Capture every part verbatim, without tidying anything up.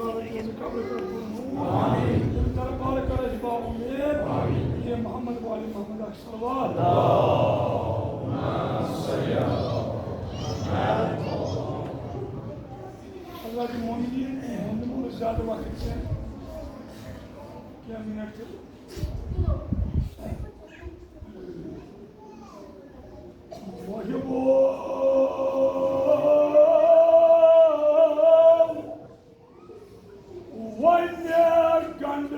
قبر کر نور۔ دربار کر اجبا امید۔ یہ محمد وال محمد اکھ صلوات۔ حضرات مومنین، یہ ہم زیادہ وقت سے کیا منٹ تھے؟ محبو ونہِ گنڈٕ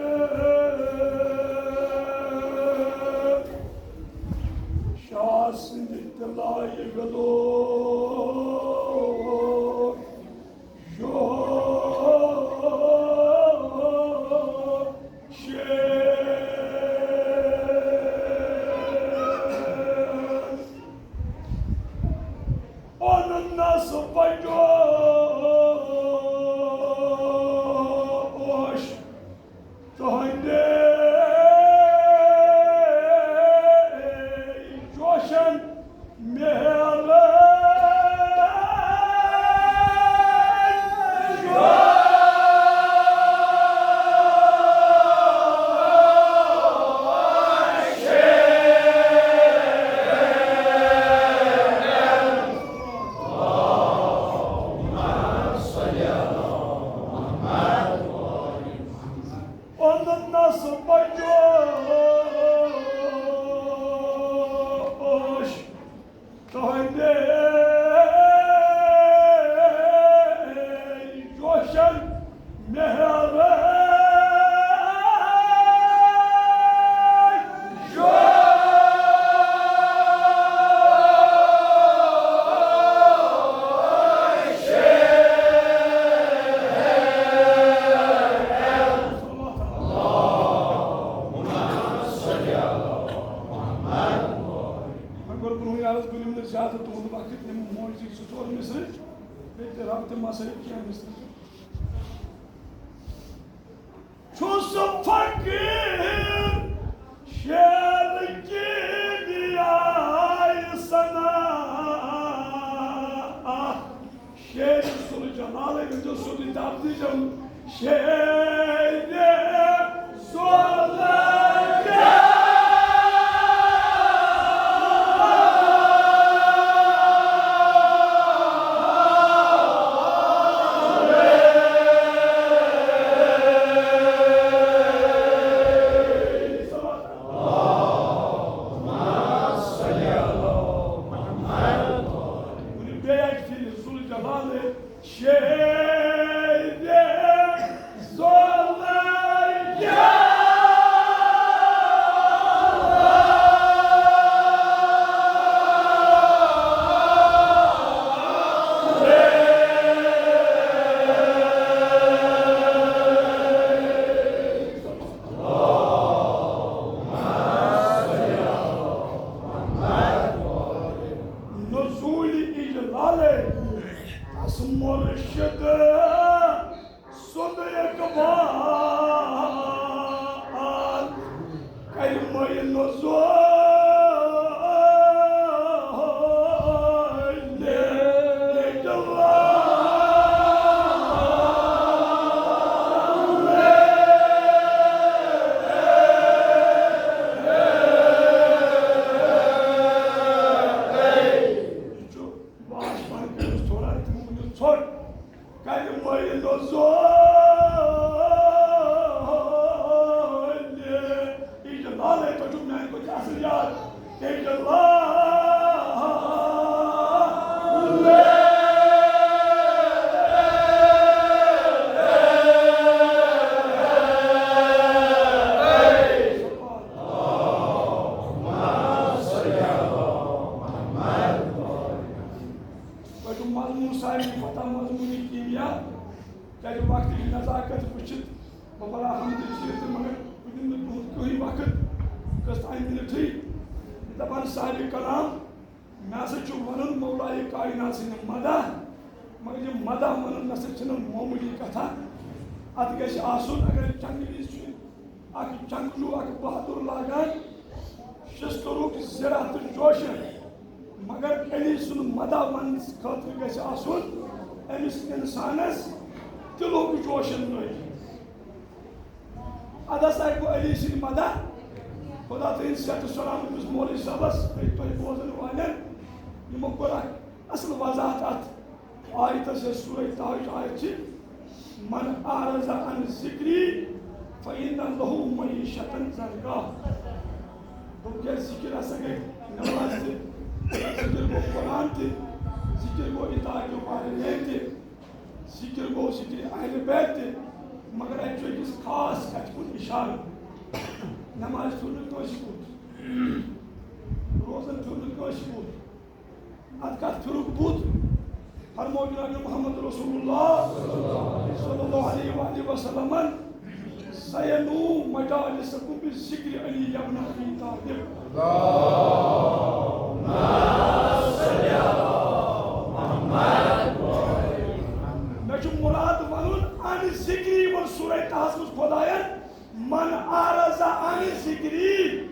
شاہ سٕنٛدِ تِلایہِ وِلو۔ اوننس بجوش تہنٛدے جوشن محلہٕ۔ اوننس بجوش تہنٛدے جوشن محلہٕ۔ وۄنۍ کوٚر برونٛہٕے عرض، بہٕ نِمہٕ نہٕ زیادٕ تُہُنٛد وقت، یِم موجی زٕ ژور مصرٕ، بیٚیہِ تہِ رب تہِ مسٲیِل کینٛہہ مصرٕ۔ چھُس فقیٖر شعر کیمیائے ثنا، شعر ذوالجلالے ؤنۍزیو سیوٚدُے دب دیٖزیو۔ شعر ذوالجلالے۔ ؤنِو بیٚیہِ اَکہِ پھِرِ، ذوالجلالے۔ شعر ذوالجلالے۔ نزول اجلالے، اس مرشد سُنٛد اقبال، کلمہ نزول اجلالے۔ یہِ چھُ واش پہن کٔرِو تھوڑا، تِمو ؤنِو ژھوٚٹ۔ کلمہ نزول اجلالے، تۄہہِ چھُو میانہِ کھۄتہٕ اصل یاد۔ اجلالے۔ تۄہہِ چھُو مضموٗن سارنٕے پتہ، مضموٗنِ کیٖمیا، کیٛازِ وقتٕچ نزاکت وٕچھِتھ بہٕ پرٕ ہا حمدِ شیٖر تہِ، مگر بہٕ دِمہٕ نہٕ تُہُنٛد کٕہٕنۍ وقت، کٔژ تام مِنٹ چھِ۔ دَپان صاحبِ کلام، مےٚ ہسا چھُ وَنُن مولایہِ کائنات سٕنٛدِ مدح، مگر یہِ مدح وَنُن نہ سا چھِنہٕ معموٗلی کتھا۔ اَتھ گژھِ آسُن، اگر جنگہٕ وِزِ چھُ اکھ جنگجو، اکھ بہادر لاگان شستروک زرہ تہٕ جوشن، مگر علی سُنٛد مدح وننہٕ خٲطرٕ گژھِ آسُن أمِس انسانس دِلُک جوشن نٲوِتھ۔ اَدٕ ہسا گوٚو علی سٕنٛدِ مدد۔ خدا تھٲیِن صحت و سلامت أمِس مولوی صٲبس، بیٚیہِ تۄہہِ بوزن والٮ۪ن۔ یِمو کوٚر اکھ اصل وضاحت اتھ آیتس، یۄس سورہ طہٕچ آیت چھِ، "من اعرض عن ذکری فإن له معیشة ضنکا۔" دوٚپُکھ، ییٚلہِ ذکر ہسا گٔے نماز تہِ، ذکر گوٚو قرآن تہِ، ذکر گوٚو اطاعت والدین تہِ، ذکر گوٚو ذکر اہل بیت تہِ، مگر اتہِ چھُ أکِس خاص کتھِ کُن اشارٕ۔ نماز پھیوٚر نہٕ کٲنٛسہِ بُتھ، روزن پھیوٚر نہٕ کٲنٛسہِ بُتھ، اتھ کتھ پھرُک بُتھ؟ فرموو جناب محمد رسول اللہ صلی اللہ علیہ وآلہ وسلمن، "زینوا مجالسکم بذکر علی ابن ابی طالب۔" مےٚ چھُ مُراد وَنُن، عن ذکری ووٚن سورہ طہس منٛز خۄداین، "من اعرض عن ذکری۔"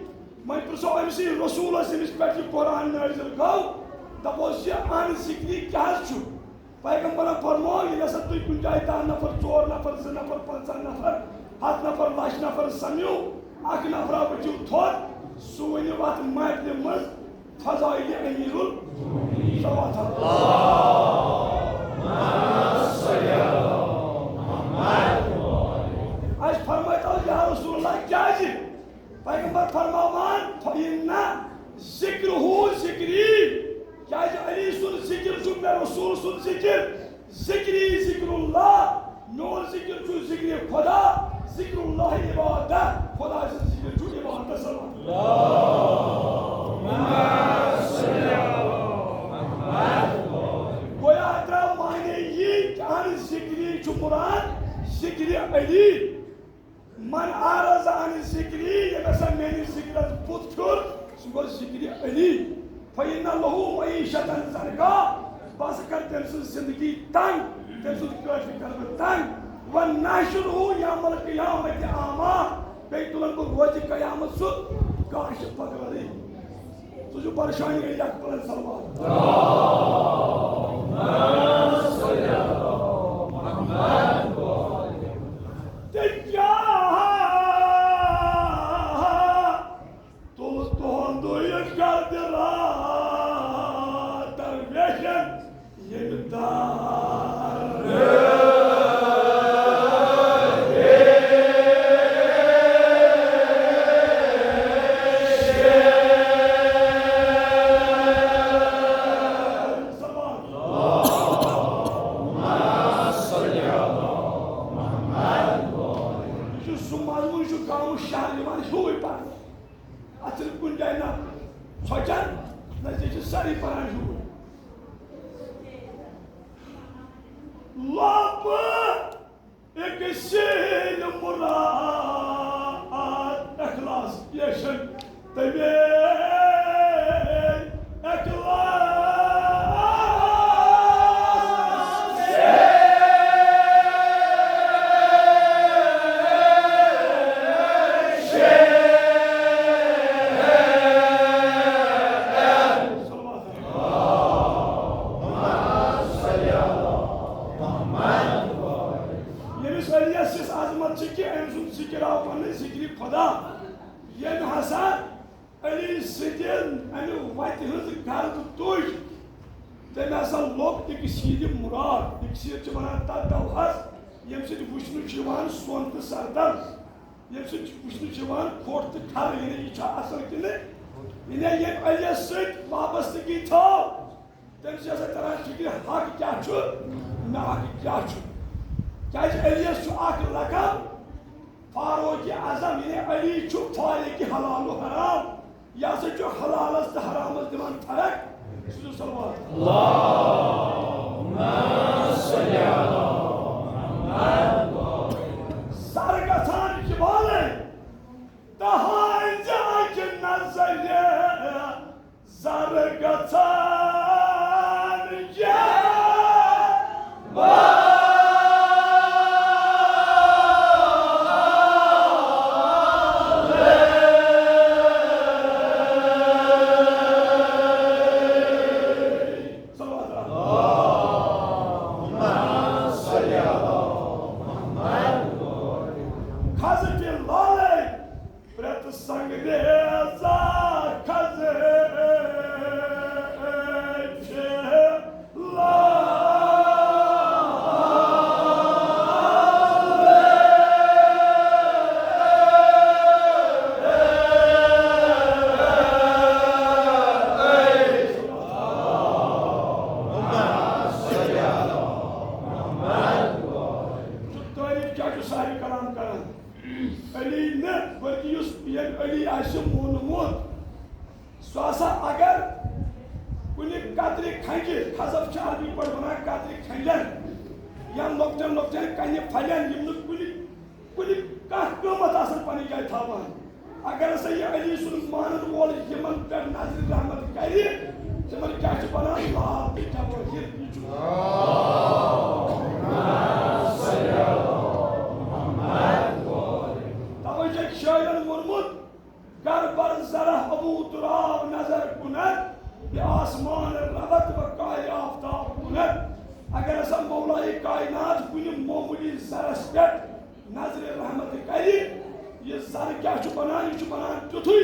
وۄنۍ پرٛژھو أمۍ سٕے رسوٗلس، ییٚمِس پٮ۪ٹھ یہِ قرآن نٲزِل گوٚو، دپوس، یہِ عن ذکری کیٛاہ حظ چھُ؟ پیغمبرن فرموو، ییٚلہِ ہسا تُہۍ کُنہِ جایہِ دَہ نفر، ژور نفر، زٕ نفر، پنٛژاہ نفر، ہتھ نفر، لچھ نفر سمیو، اکھ نفرا ؤتھِو تھوٚد، سُہ ؤنِو اتھ محفلہِ منٛز فضائل امیر الصلوات۔ اَسہِ فرمٲیتو یا رسول اللہ، کیٛازِ؟ پیغمبر فرماوان، "فإن ذکرہ ذکری"، کیٛازِ علی سُنٛد ذکر چھُ مےٚ رسول سُنٛد ذکر، ذکری ذکر اللہ، میون ذکر چھُ ذکر خدا، ذکر اللہ عبادہ، خدا سُنٛد ذکر چھُ عبادت۔ گویا اتھ درٛاو معنی یی کہ عن ذکری چھُ مراد ذکر علی۔ من اعرض عن ذکری، ییٚمۍ ہسا میٲنِس ذکرس بُتھ پھیوٚر، سُہ گوٚو ذکر علی۔ فإن له معیشة ضنکا، بہٕ ہسا کرٕ تٔمۍ سٕنٛز زندگی تنگ، تٔمۍ سُنٛد کٲفی کرٕ بہٕ تنگ۔ ونحشرہ یوم القیامة اعمی، بیٚیہِ تُلن بہٕ روزِ قیامت سُہ گاشہِ پگلرٕے۔ سُہ چھُ پریشانی ییٚلہِ اکھ پلن سلوات۔ تہٕ کیٛاہ تُل تُہُنٛدُے گردِ راتر ویشن ییٚمہِ دار۔ یہِ چھُ سُہ مضموٗن، یہِ چھُ گامہٕ شہر یِوان ہیوٗے پرنہٕ۔ اتھ چھِنہٕ کُنہِ جایہِ نہ ژھۄچان، نہ چھِ سٲری پران ہیوٗ۔ لۄبہٕ أکِس سۭتۍ مُراعات اخلاص پیشن تہٕ بیٚیہِ اخلاص۔ ییٚمِس علیَس یِژھ عظمت چھِ کہِ أمۍ سُنٛد ذِکِر آو پننہِ ذِکرِ خۄدا۔ ییٚمۍ ہسا علی سٕنٛدِ اَمہِ وَتہِ ہٕنٛز گرد تُج، تٔمۍ ہسا لوٚب اِکسیٖرِ مُراد۔ اِکسیٖر چھِ وَنان تَتھ دَوہَس، ییٚمہِ سۭتۍ وٕچھنہٕ چھُ یِوان سۄن تہٕ سردر، ییٚمہِ سۭتۍ وٕچھنہٕ چھُ یِوان کھوٚٹ تہٕ کھر، یعنی یہِ چھا اَصٕل کِنہٕ، یعنی ییٚمۍ علی سۭتۍ وابستگی تھٲو، تٔمِس چھِ آسان تران فِکرِ، حق کیٛاہ چھُ، ناحق کیٛاہ چھُ۔ کیٛازِ علیَس چھُ اکھ لقب فاروق اعظم، یعنی علی چھُ فارق حلال و حرام۔ یہِ ہسا چھُ حلالس تہٕ حرامس دِوان فرق۔ سُہ چھُ صلوات۔ سر گژھان جبالے تہنٛزِ اکہِ نظرِ۔ زر گژھان جوان۔ سۭتۍ لالے پرٛٮ۪تھ سنگ ریزا کھزٕ چھِ لالے۔ تعریف کیٛاہ چھُ سارے کلام کران؟ علی نہٕ، بلکہ یُس ییٚلہِ علی آسہِ مونمُت، سُہ ہسا اگر کُنہِ قطرِ کھنٛجہِ، خزف چھِ عربی پٲٹھۍ وَنان قطرِ کھنٛجن، یا لۄکٹٮ۪ن لۄکٹٮ۪ن کنہِ پھلٮ۪ن، یِم نہٕ کُنہِ، کُنہِ کانٛہہ قۭمتھ آسن پننہِ جایہِ تھاوان۔ اگر ہسا یہِ علی سُنٛد مانن وول یِمن پٮ۪ٹھ نظرِ رحمت کرِ، تِمن کیٛاہ چھُ بنان؟ لال تہٕ جوٲہِر۔ یہِ چھُ توے چھُ أکۍ شٲعرن ووٚنمُت، گر بر زرہ ابو تراب نظر کند، بہ آسمان رود و کاہ آفتاب کند۔ اگر ہسا مولائے کائنات کُنہِ معموٗلی زرس پٮ۪ٹھ نظرِ رحمت کرِ، یہِ زر کیٛاہ چھُ بنان؟ یہِ چھُ بنان تیُتھُے،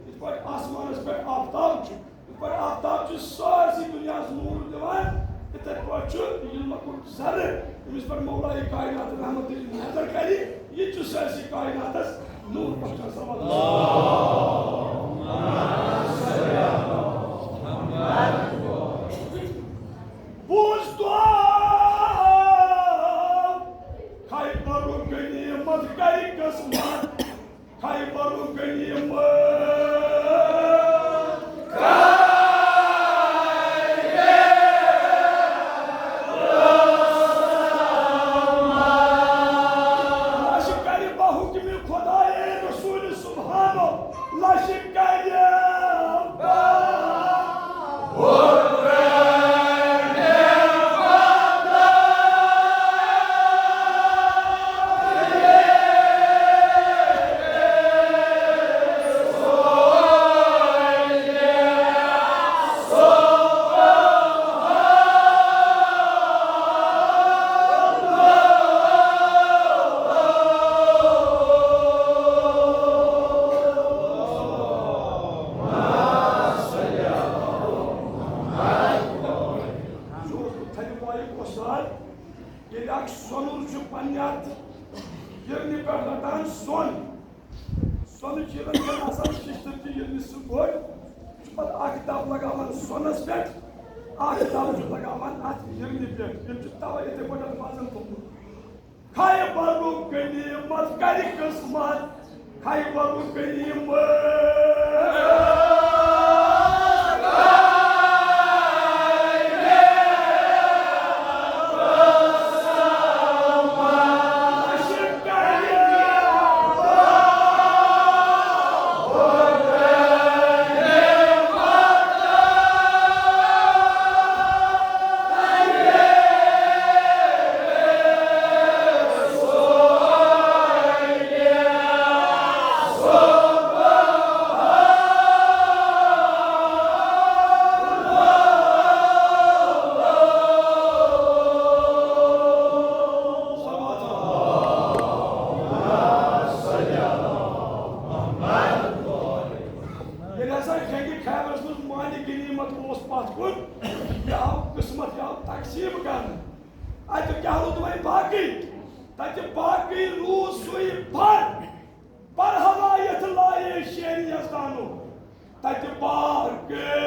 یِتھ پٲٹھۍ آسمانس پٮ۪ٹھ آفتاب چھُ۔ یِتھ پٲٹھۍ آفتاب چھُ سٲرسٕے دُنیاہَس نوٗر دِوان، تِتھَے پٲٹھۍ چھُ یہِ لۄکُٹ ذرٕ، ییٚمِس پٮ۪ٹھ مولائے کائنات رحمت نظر کرِ، یہِ تہِ چھُ سٲرسٕے کائناتَس نوٗر بخشان۔ صلوات۔ بوز تو خیبرُک غنیمت کرِ قسمت۔ خیبرُک غنیمت۔ لشکر بحکم خدائے رسول سبحانو، لشکر ییٚلہِ اکھ سۄنُر چھُ پننہِ اتھ یِرنہِ پٮ۪ٹھ رٹان سۄن، سۄنہٕ چیٖرن چھِ آسان شیشتٕر تہِ ییٚلہِ سُہ گوٚو، چھُ پتہٕ اکھ دب لگاوان سۄنس پٮ۪ٹھ، اکھ دب چھُ لگاوان اتھ یِرنہِ پٮ۪ٹھ۔ ییٚلہِ چھُ توے یِتھے پٲٹھۍ اتھ منٛز تھوٚمُت۔ خیبرُک غنیمت کرِ قسمت، خیبرُک غنیمت۔ ییٚلہِ ہسا جنگِ خیبرس منٛز مالِ غنیمت اوس پتھ کُن، یہِ آو قسمت، یہِ آو تقسیٖم کرنہٕ۔ اتہِ کیٛاہ روٗد وۄنۍ باقٕے؟ تتہِ باقٕے روٗد سُے بر، بر ہوا یتھ لایے شیر یزدانو۔ تتہِ باقٕے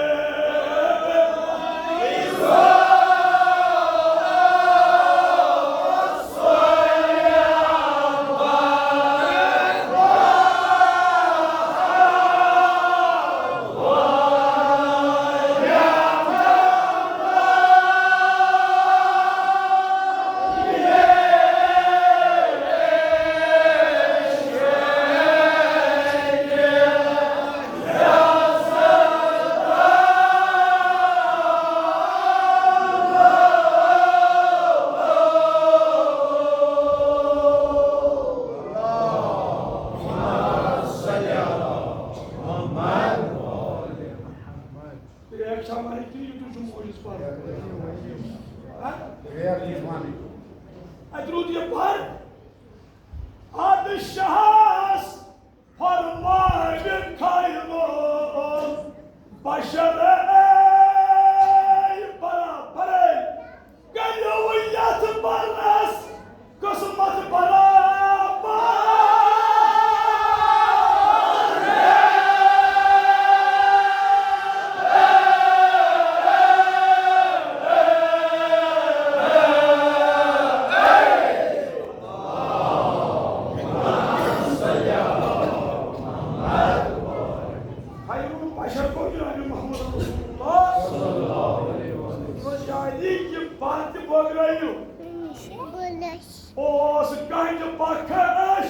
بخش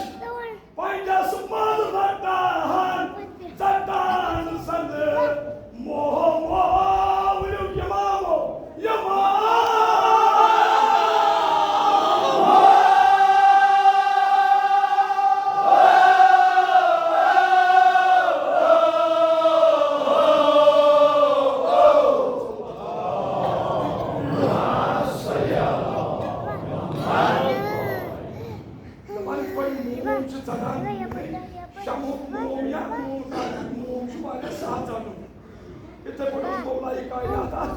پنجس منٛز رٹان، ژٹان سند موہ موہ، ؤنِو امامو، امام۔ دپان یِتھ پٲٹھۍ موم چھُ ژَٹان، شمعُک موم یا موم کاکُک موم چھُ واریاہ سہل ژَٹُن۔ یِتھَے پٲٹھۍ اوس مولایہِ کائنات اَتھ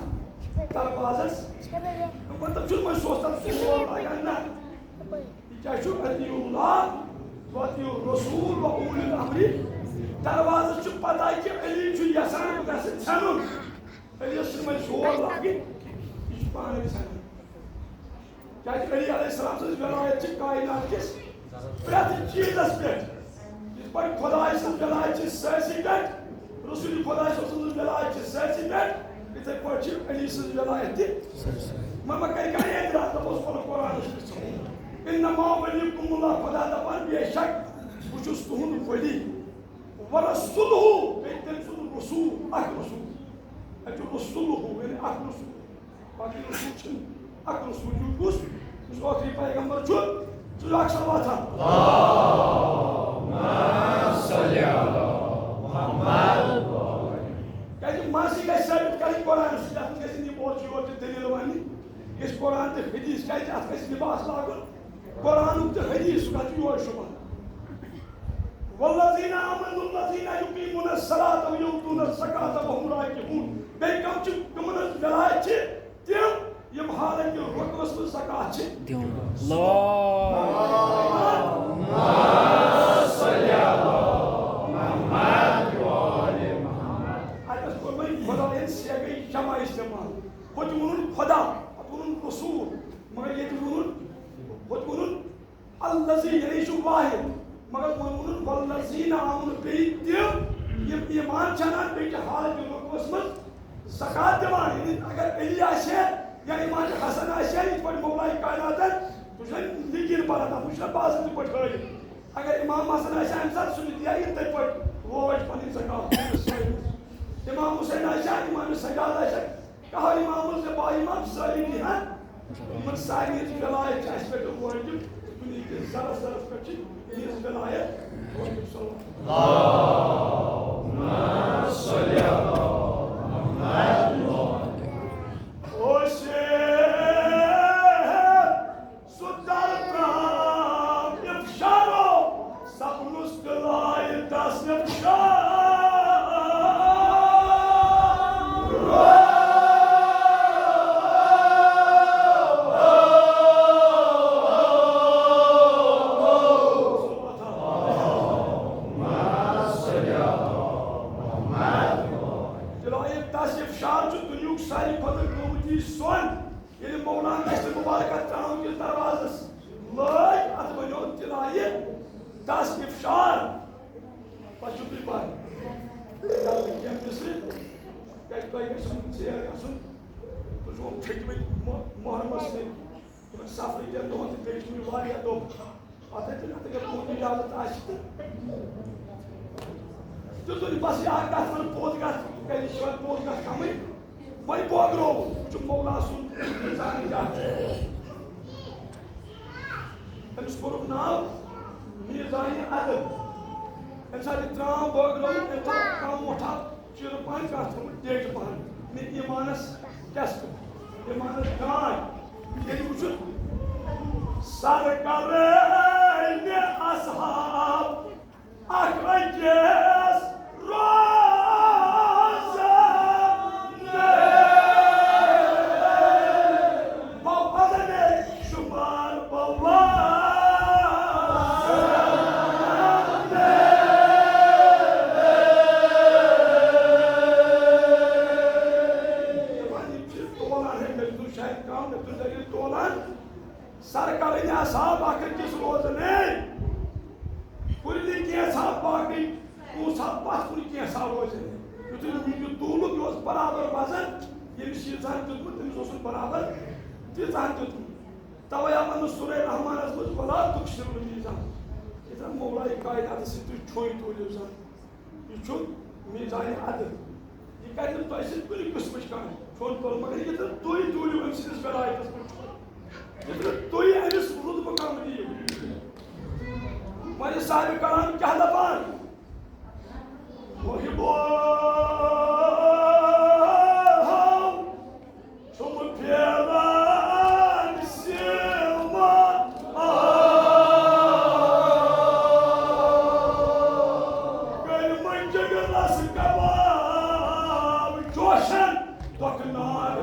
دروازَس، مطلب چھُنہٕ وۄنۍ سُہ اوس تَتھ زور لاگان، نہ۔ یہِ کیٛاہ چھُ؟ اطیعوا اللہ و اطیعوا الرسول و اولی الامر۔ دروازَس چھُ پَتہ کہِ علی چھُ یَژھان بہٕ گژھٕ ژھٮ۪نُن۔ علیَس چھُنہٕ وۄنۍ زور لاگٕنۍ، یہِ چھُ پانَے ژھٮ۪نان۔ کیٛازِ علی علیہ السلام سٕنٛز ولایت چھِ کائنات کِس پرٛٮ۪تھ چیٖزَس پٮ۪ٹھ۔ یِتھ پٲٹھۍ خۄداے سٕنٛز ولایت چھِ سٲرسٕے پٮ۪ٹھ، رسول خۄداے صلی اللہ علیہ وسلم سٕنٛز ولایت چھِ سٲرسٕے پٮ۪ٹھ، یِتھَے پٲٹھۍ چھِ علی سٕنٛز ولایت تہِ۔ مگر کَرِ کانٛہہ اعتراض، دَپوس، "وَلہٕ قرآنَس پٮ۪ٹھ ژھٕنو۔ انما ولیکم اللہ"، خۄدا دَپان، "بے شک بہٕ چھُس تُہُنٛد ولی۔ ورسولہ"، بیٚیہِ تٔمۍ سُنٛد رسول، اَکھ رسول۔ اَتہِ چھُ رسولہ، یعنی اَکھ رسول۔ باقٕے رسول چھِنہٕ۔ اَکھ رسول چھُ کُس؟ یُس ٲخری پیغمبر چھُ، سُہ چھُ اَکھ صلوات ہا۔ کیٛازِ منٛزٕے گژھِ ثٲبت کَرٕنۍ قرآن سۭتۍ، اَتھ منٛز گژھِ نہٕ یہِ اورٕ چھُ یورٕ تہِ دٔلیٖل وَننہِ۔ یہِ گژھِ قرآن تہٕ حدیث، کیٛازِ اَتھ گژھِ لباس لاگُن قرآنُک تہٕ حدیثُک، اَتھ چھُ یورٕ شُبہٕ۔ والذین آمنوا الذین یقیمون الصلاۃ و یؤتون الزکاۃ وهم راکعون۔ بیٚیہِ کم چھِ، کمن ہٕنٛز ولایت چھِ؟ تِم یِم حالت رکوعس منٛز زکوٰۃ چھِ دِوان۔ اللہ۔ اَتہِ اوس کوٚرمُت خۄدایَن سیگے جمع استعمال۔ ہوٚتہِ ووٚنُن خۄدا، پَتہٕ ووٚنُن رسول، مگر ییٚتہِ ووٚنُن، ہوٚتہِ ووٚنُن الذی، یعنی یہِ چھُ واحد۔ مگر وۄنۍ ووٚنُن والذین آمنوا، بیٚیہِ تِم یِم ایمان چھِ اَنان، بیٚیہِ چھِ حالت رکوعس منٛز زکوٰۃ دِوان۔ یعنی اگر علی آسہِ ہے یا امام حسن آسہِ ہے، یِتھ پٲٹھۍ مولایہِ کائناتن، تُہۍ چھِو نہٕ لیکن پَران، تَتھ منٛز چھُنہ بازٲبطہٕ پٲٹھۍ ہٲیِتھ۔ اگر امام حسن آسہِ ہا اَمہِ ساتہٕ، سُہ تہِ دِیا یِتھَے پٲٹھۍ ووج پَنٕنۍ زکوٰۃ۔ امام حسین آسہِ ہا، امام سجاد آسہِ ہا، کہا امام الزبا امام ساری دی ہاں۔ یِمن سارنٕے ہٕنٛز ولایت چھِ اَسہِ پٮ۪ٹھ وٲجِب، دُنیہٕکِس ذرس ذرس پٮ۪ٹھ چھِ یِہٕنٛز ولایت وٲجِب۔ صلی اللہ۔ اللہم صلی علی محمد۔ او شیخ، سُہ در ترام افشارو، سپنس تلائے دس افشار۔ تلائے دس افشار چھُ دُنیاہُک ساروی کھۄتہٕ قۭمتی سۄن۔ ییٚلہِ مولانا دستِ مبارکہ ترٛاوُن کِس دروازس لٲگۍ، اتھ بنیو تِلایہِ دس افشار۔ پتہٕ چھِو تُہۍ پران۔ کیٛازِ تۄہہِ گژھِ ژیر گژھُن۔ تُہۍ چھِو پھٔٹمٕتۍ مۄ-، محرمس سۭتۍ۔ یِمن سفرٕکٮ۪ن دۄہن تہٕ بیٚیہِ چھُ وۄنۍ واریاہ دۄہ۔ پتہٕ ییٚلہِ، اگر تُہُنٛد اجازت آسہِ تہٕ دیُتُن بس یہِ اکھ کتھ، وۄنۍ پوٚز کتھ، کیٛازِ یہِ چھِ وۄنۍ پوٚز کتھ کمٕے۔ وۄنۍ بٲگرووُن، وٕچھِو مولا سُنٛد میٖزانِ کیٛاہ چھُ۔ أمِس کوٚرُکھ ناو میٖزانِ عدل۔ أمۍ ساتہٕ یہِ ترٛام بٲگرووُن، أمۍ تھوٚو کم وۄٹھا چِرٕ پہن، کانٛہہ تھوٚومُت ڈیٚجہِ پہن۔ مےٚ ایٖمانس کیٛاہ چھُ؟ ایٖمانس جان۔ ییٚلہِ وٕچھُن سرکرٕنۍ اصحاب اکھ أکِس روزنہٕ۔ بہٕ وزنَے شُمار بہٕ وزنَے۔ دَپان یِم چھِ تولان، ہے، مےٚ دیُت شاید کم، مےٚ دیُت دٔلیٖل تولان۔ سرکرٕنۍ اصحاب اکھ أکِس روزنَے۔ کُرِ نہٕ کینٛژھا باقٕے، کُنٛژھا پتھ کُن کینٛژھا روزنَے۔ یُتھُے یہِ توٗلُکھ، یہِ اوس برابر وزن، ییٚمِس ییٖژہن دیُتمُت، تٔمِس اوسُن برابر تیٖژہن دیُتمُت۔ توے آو وننہٕ سورہ رحمانس منٛز، "ولا تخسرونی سۭتۍ تُہۍ چھُے توٗلِو زَن۔ یہِ چھُ میٖزانِ عدل۔ یہِ کَرِ نہٕ تۄہہِ سۭتۍ کُنہِ قٕسمٕچ کانٛہہ چھُنہٕ تُل، مگر یہِ تہٕ تُہۍ دوٗرِو أمۍ سٕنٛدِس وِلایتَس پٮ۪ٹھ۔ یہِ تہٕ تُہۍ أمِس رُتبہٕ کَم دِیِو۔ وۄنۍ صاحبِ کلام کیٛاہ دَپان؟ محبو چھُم پھیران سیما۔ کٔرۍ منجگ رس کباب جوشن دۄکنارٕ۔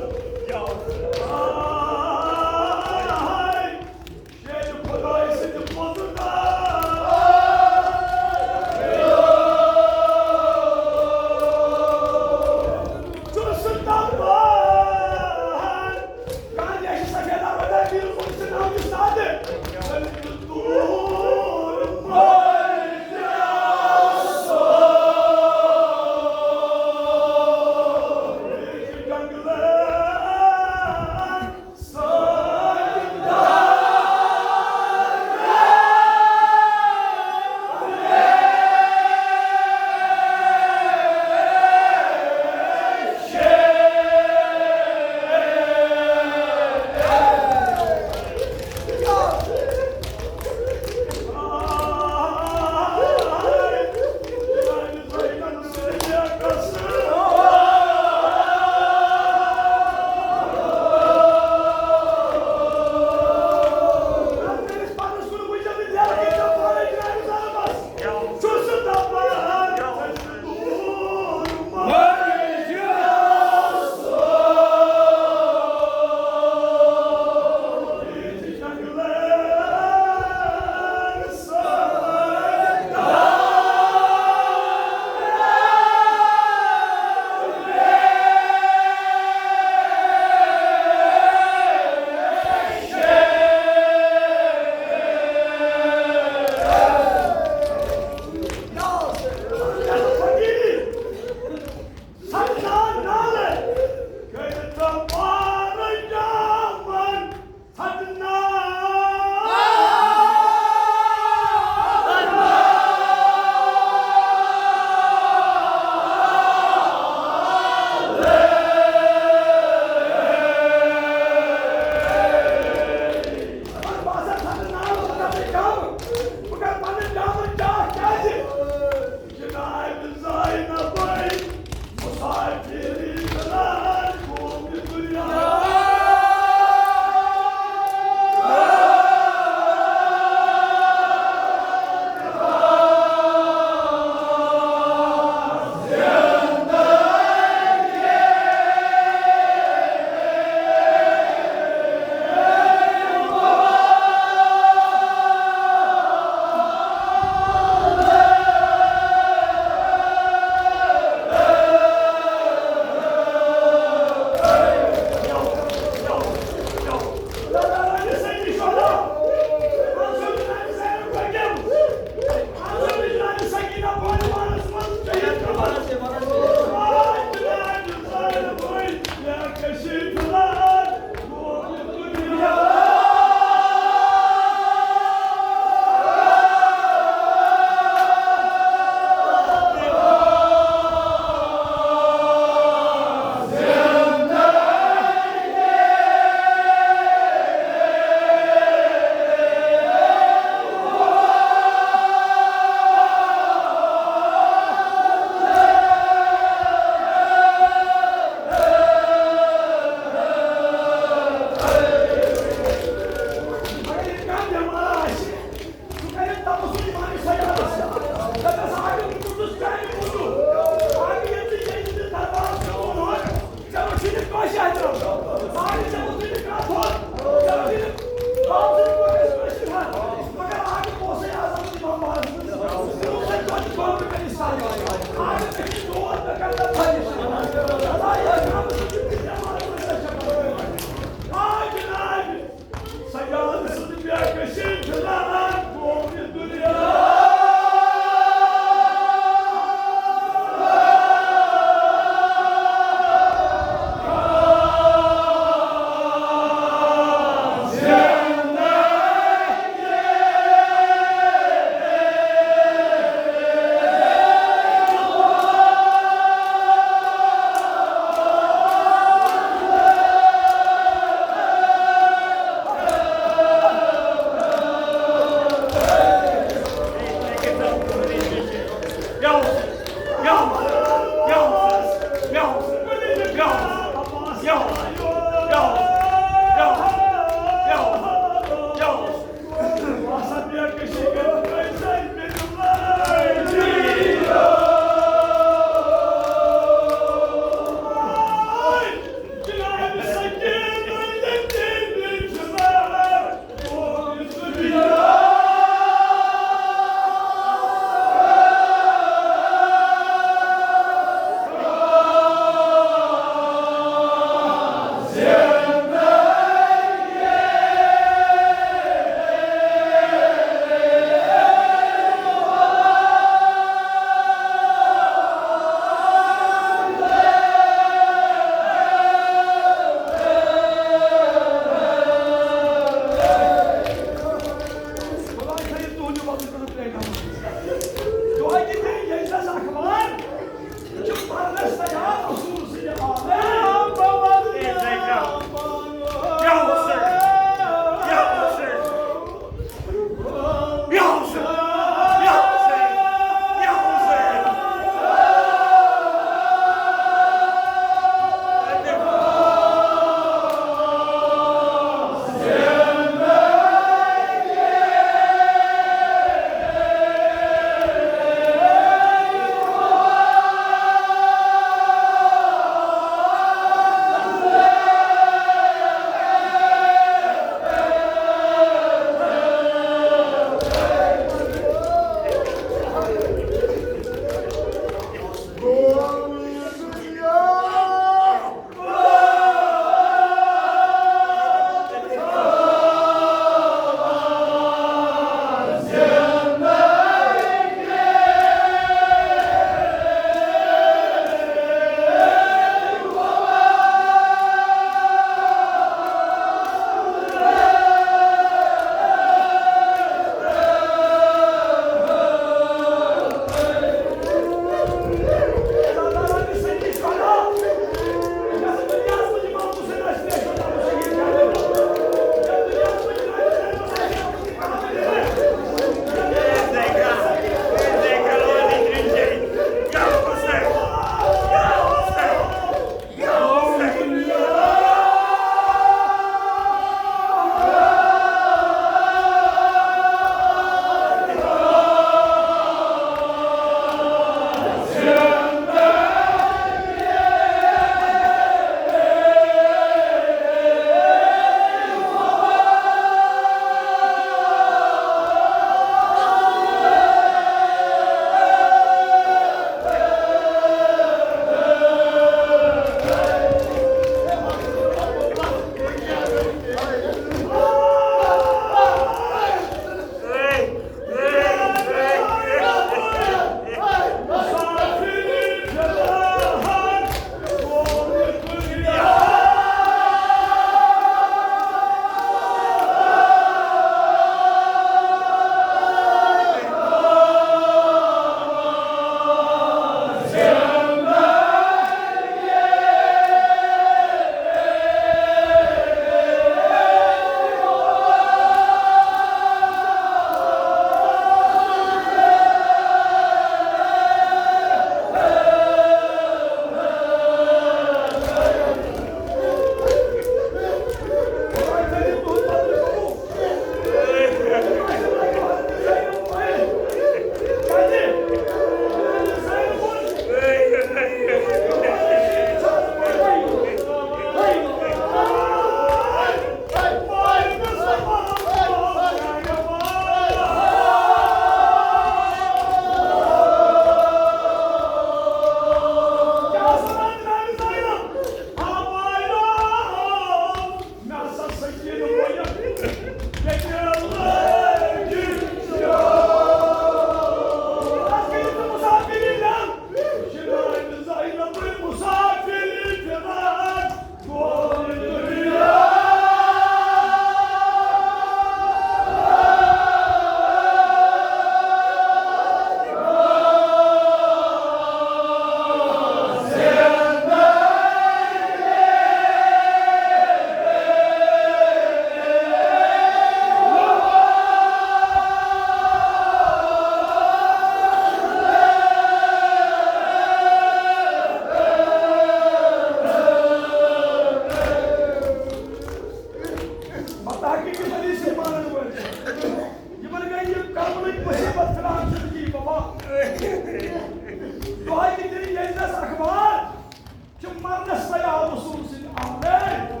رسول سٕنٛدِ آمین۔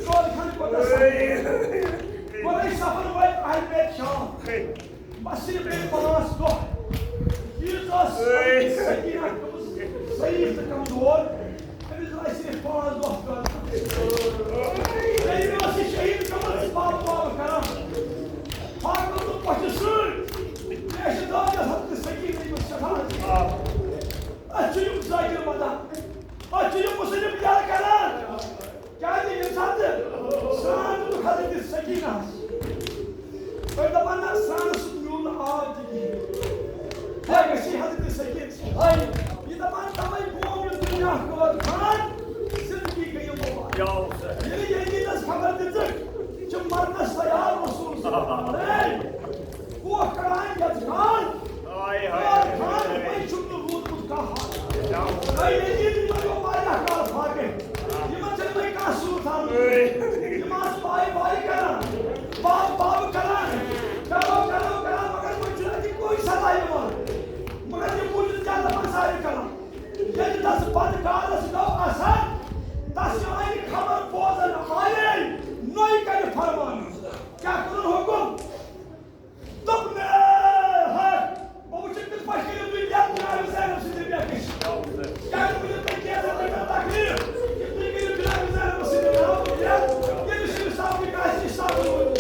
سورُے خانہٕ کوتاہ سخت۔ گۄڈَے سفر وٲتۍ اہل بیت شام۔ بس صرف بیٚیہِ پانٛژھ دۄہ۔ ییٖژ ٲس سکینہ گٔمٕژ ضعیف تہٕ کمزور۔ أمِس درٛاے صرف پانٛژھ دۄہ کٲلۍ۔ ییٚلہِ مےٚ ٲس یہِ شہیٖد گٔمٕژ، بابہٕ بابہٕ کران۔ پاگل تہٕ پۄچھِ سۭتۍ۔ مےٚ چھِ دٲدِس حضرت سکینہ یِمَن سٮ۪ٹھاہ عزیٖز۔ أسۍ چھِ یِم ذٲکِر وَدان۔ أسۍ چھِ یِم مُصنِف یاد کران۔ کیازِ ییٚمہِ ساتہٕ سرٛان دیُتُکھ حضرت سکینہس، أسۍ دَپان نہ، سرٛانَس سُہ میوٗل نہٕ آب تہِ کِہیٖنۍ۔ ہے، گژھِ حضرت سکین۔ ہے، یہِ دَپان تَوَے گوٚو یہِ دُنیا قٲد خان، زندگی گٔیہِ مُبارک۔ ییٚلہِ یزیٖدَس خبر دِژٕکھ، چھِ مَرنَس تیار رسول صلی اللہ علیہ وسلم۔ کوکھ کڑان یتھ کال۔ ہاے ہاے۔ یار خان، وۄنۍ چھُم نہٕ روٗدمُت کانٛہہ حال۔ ہاے۔ تۄہہِ ییٚتہِ یِمن گوٚو واریاہ کال فاقے۔ یِمن چھَنہٕ وۄنۍ کانٛہہ صوٗرت حال۔ ہاے۔ یِم آسہٕ پاے پاے کران، باب باب کران، کرو کرو کران، مگر وۄنۍ چھُنہٕ اَتہِ کوئی صدا یِوان۔ مگر یہِ بوٗزِتھ کیٛاہ دَپان سارے کران؟ ییٚلہِ تَس بدکارس گوٚو اثر، تَس یہِ اَمہِ خبر بوزن آیے، نوٚے کرِ فرمان۔ کیٛاہ کوٚرُن حُکُم؟ دوٚپُن، ہے، بہٕ وٕچھٕ کِتھ پٲٹھۍ کٔرِو تُہۍ یَتھ جناب زینب سٕنٛدِ بیٚکِس۔ کیٛازِ ؤنِو تُہۍ کینٛژھا تہِ مےٚ تکلیٖف؟ کہِ تُہۍ کٔرِو جناب زینب سٕنٛدِ ناوٕ بیٚکھ، ییٚمِس أمِس ناو تہِ کاسہِ نِش سَپدُن۔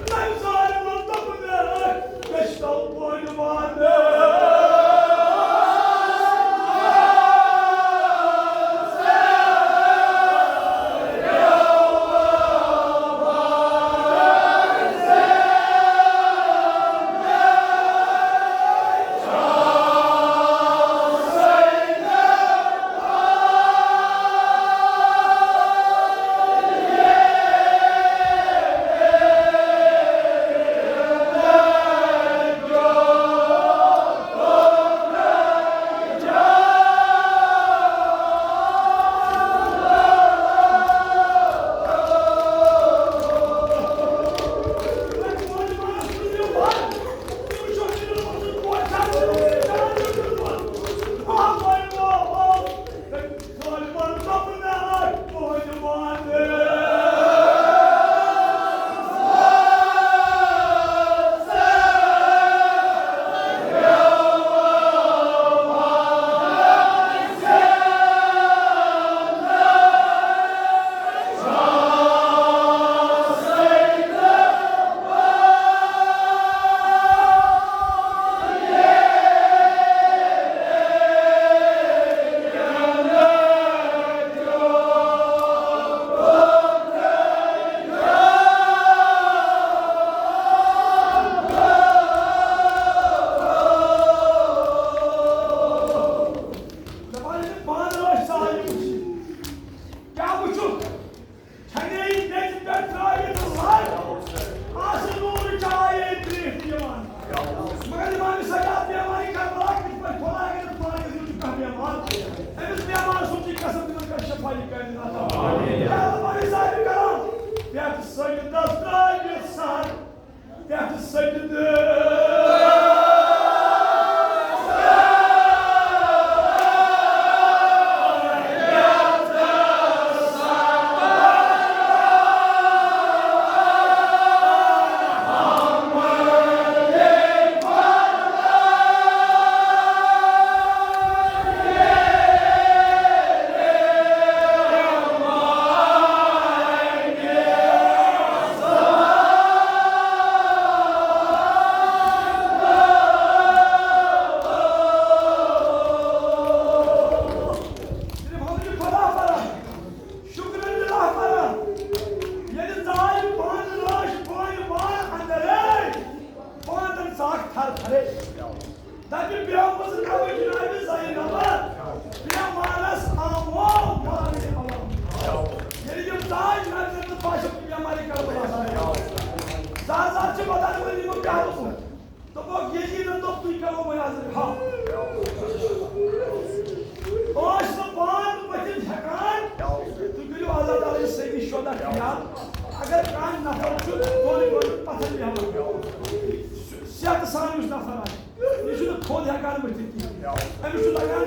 تَمہِ ظالمَن دوٚپُن، ہے، مےٚ چھِ تو بوٚڑ وعدٕ۔ دَپان ییٚلہِ بانہٕ ٲسۍ سارے وٕچھِتھ، کیٛاہ وٕچھُکھ؟ چھَنے یہِ میٚژِ پٮ۪ٹھ ترٛٲوِتھ لَر، آسہٕ نوٗرٕ چاے ییٚتہِ ترٛیش تہِ یِوان۔ مگر امام سجاد بیمارِ کربلا کِتھ پٲٹھۍ کھولاے گٔے نہٕ پانہٕ کِتھ چھُ کانٛہہ بیمار؟ أمِس بیمار سُنٛد چھُ قسم دِوان کانٛہہ شفا یہِ کٲمِل عطا۔ یا اللہ پاک صاحب کرم، پٮ۪ٹھ سٔجدَس ترٛٲوِتھ سَر، پٮ۪ٹھ سٔجدٕ۔ صرف حضرت خدا پران، شکر للہ پران۔ ییٚلہِ ژاے پانہٕ لٲج پانہٕ وار اندرے، پانہٕ ژاکھ تھر تھرے۔ دَپہِ بیمٕژ نَوٕ جنابِ زینبَس، بیمارَس آمو مارنہِ عوام۔ ییٚلہِ یِم ژاے نظرِ تہٕ باسیو بیمارِ کربلا۔ زار زار چھِ وَدان وۄنۍ یِمو کیٛاہ دوٚپُکھ؟ دوٚپُکھ، یزیٖدَن دوٚپ، تُہۍ کرو وۄنۍ آز رِہا۔ ٲسۍ نہٕ پان پٔتِم ہٮ۪کان، تُہۍ کٔرِو اللہ تعالیٰ ہَس سۭتی شودا خیال۔ اگر کانٛہہ نفر چھُ تھوٚد کٔرِتھ پَتھَر بیٚہوان، صحتہٕ سان یُس نفر آسہِ، یہِ چھُنہٕ تھوٚد ہٮ۪کان ؤتھِتھ کِہیٖنۍ۔ أمِس چھُ لَگان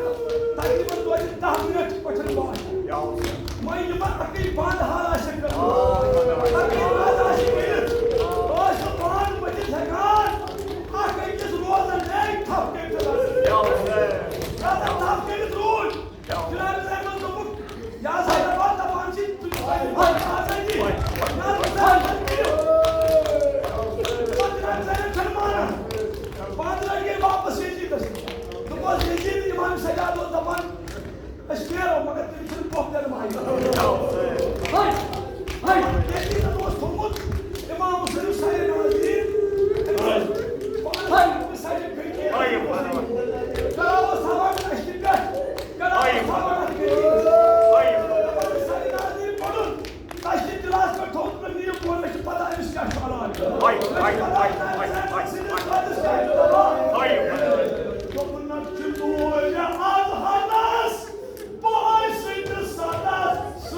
تقریٖباً توتہِ دَہ مِنَٹ چھِ پٔٹھِس واش۔ وۄنۍ یِمن اَکٕے بنٛد حال آسہِ کٔرمٕژ، اَکٕے بنٛد آسہِ کٔرِتھ، ٲسۍ نہٕ پان بٔچِتھ ہٮ۪کان، اَکھ أکِس روزن دِتھ تھپھ کٔرِتھ۔ رَٹن تھپھ کٔرِتھ روٗدۍ۔ جناب صٲبن دوٚپُکھ، یہِ ہسا دَپان، دَپان چھِ، تُہۍ چھِو وۄنۍ آزٲدی۔ جناب صٲب، وۄنۍ کٔرِو۔ پتہٕ جناب صٲبن چھَنہٕ مانان۔ پانٛژھ لَٹہِ گٔے واپس یزیٖدس۔ دوٚپُس، یزیٖد امام سجاد اوس دَپان، أسۍ نیرو، مگر تٔمۍ چھُنہٕ پۄپھ تہِ نہٕ مانان۔ ہاے، ہاے۔ ییٚلہِ تٔمۍ اوس تھوٚومُت امام حسین سارے ناظریٖن، أمۍ اوس پانہٕ سارے فقیٖر۔ ہاے۔ کران اوس تھاوان کشتہِ پٮ۪ٹھ، کران اوس تھاوان اَتھ کٔشیٖرِ۔ دَپان ٲسۍ سارے ناظریٖن پَرُن، کشتہِ دِلَس پٮ۪ٹھ تھوٚومُت مےٚ، یہِ پوٚر، مےٚ چھِ پَتہ أمِس کیٛاہ چھُ علاج۔ ہاے، ہاے، ہاے، ہاے، ہاے، ہاے۔ سٕنٛدِس دۄدَس کیٛاہ چھُ دَوا۔ ہاے۔ دوٚپُن، نہ چھُ دوٗر مےٚ آز ہَنَس۔ بہٕ آیہِ سٕنٛدِس سَنَس،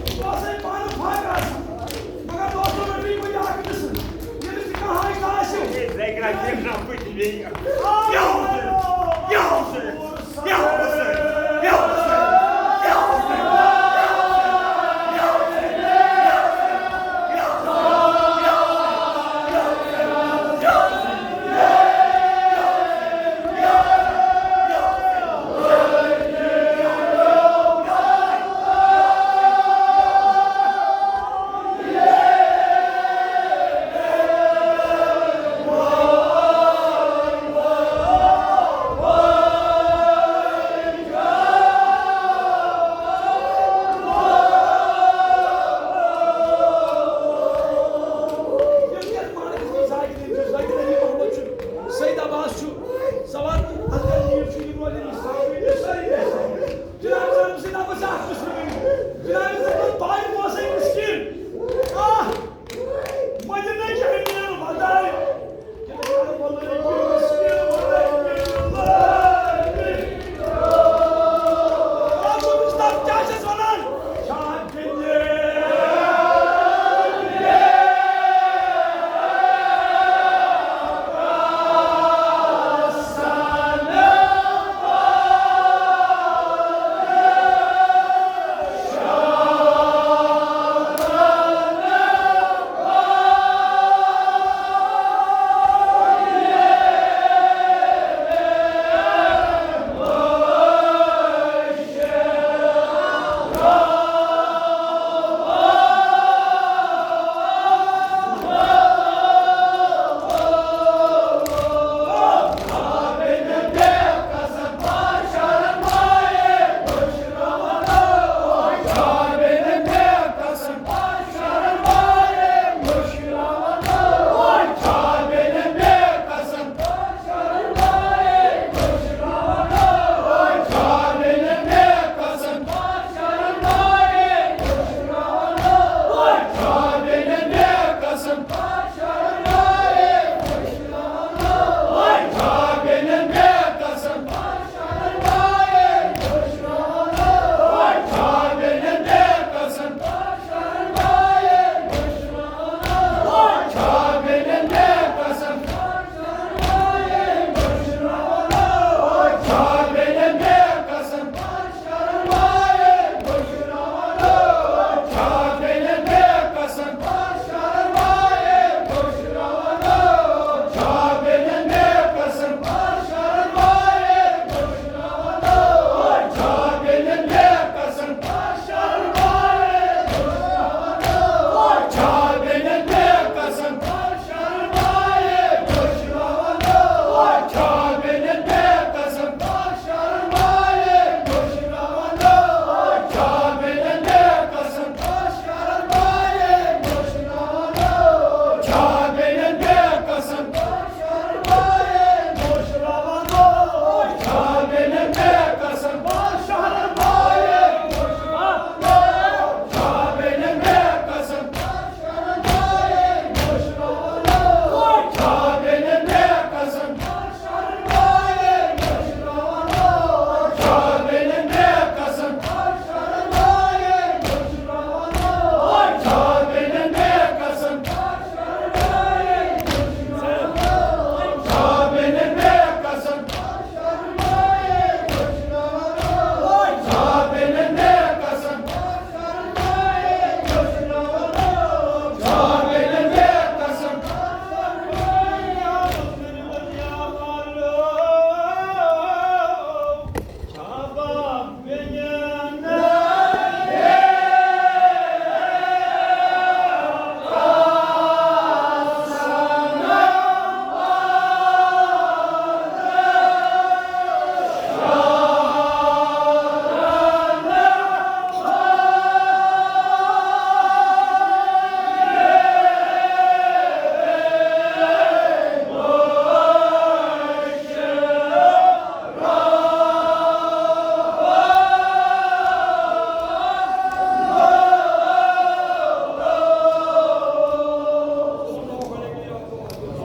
یہِ ہسا یہِ پانہٕ فاقہٕ آسان۔ مگر دوستو، رٔٹِو یہِ وۄنۍ اکھ أکِس سۭتۍ۔ ییٚمِس تہِ کانٛہہ آسہِ، آسہِ۔ ہے، زَگہِ رَٹہِ یِم رَمبہٕ دِنۍ۔ یہِ ہسا یہِ، یہِ ہسا یہِ۔